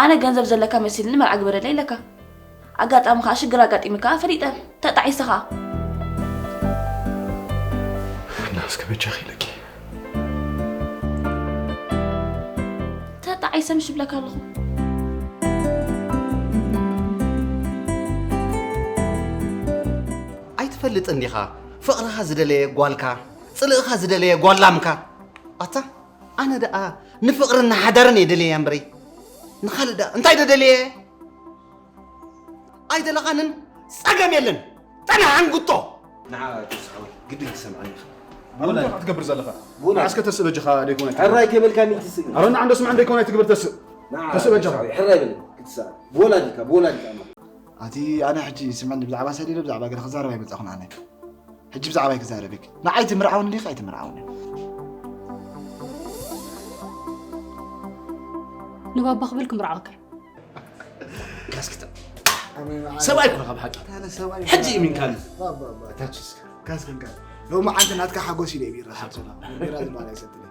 ኣነ ገንዘብ ዘለካ መሲልኒ መርዓ ግበረለይ ኢለካ። ኣጋጣሚ ከኣ ሽግር ኣጋጢሙካ ፈሊጠ። ተጣዒሰ ከኣ። እና እስከ በጃኺ ኢለኪ። ተጣዒሰ ምሽ ብለካ ኣለኹ። ኣይትፈልጥን ዲኻ ፍቕርኻ ዝደለየ ጓልካ፣ ጽልእኻ ዝደለየ ጓላምካ። ኣታ ኣነ ደኣ ንፍቕርን ንሓዳርን እየ ደለያ እምበረይ ንኻልእ ደኣ እንታይ ደደለየ? ኣይደለኻንን ጸገም የለን። ጠና ዓንጉጦ። ንዓ ጆስ ሓወይ ግድን ክሰምዓኒ ኢኻ። ኣነ እንታይ ክትገብር ዘለኻ? ንዓ እስከ ተስእ በጃኻ ደይኮነ። ሕራይ ከይበልካኒ ትስእ። ኣረ ንዓ እንዶ ስምዕ ደይኮነ ትግብር ተስእ። ንዓ ተስእ በጃኻ። ጆስ ሓወይ ሕራይ በለኒ ክትስእ። ብወላዲካ ብወላዲካ ኣማ። ኣቲ ኣነ ሕጂ ስምዕኒ ብዛዕባ ሰሊለ ብዛዕባ ገለ ክዛረብ ኣይመጻኹን ኣነ። ሕጂ ብዛዕባይ ክዛረብ እየ። ንዓይ ትምርዓውን ዲኻ ኣይትምርዓውን? ንባባ ክብል ክምርዓወካ እዩ። ካስክታ ሰብኣይ ኮንካ ብሓቂ። ሕጂ እሚንካኒ። እታች እስከ። ካስክንካ ሎሚ ዓንቲ ናትካ ሓጎስ ኢለ ቢራ ሰብሰላ ቢራ ዝበሃል ኣይሰትልን።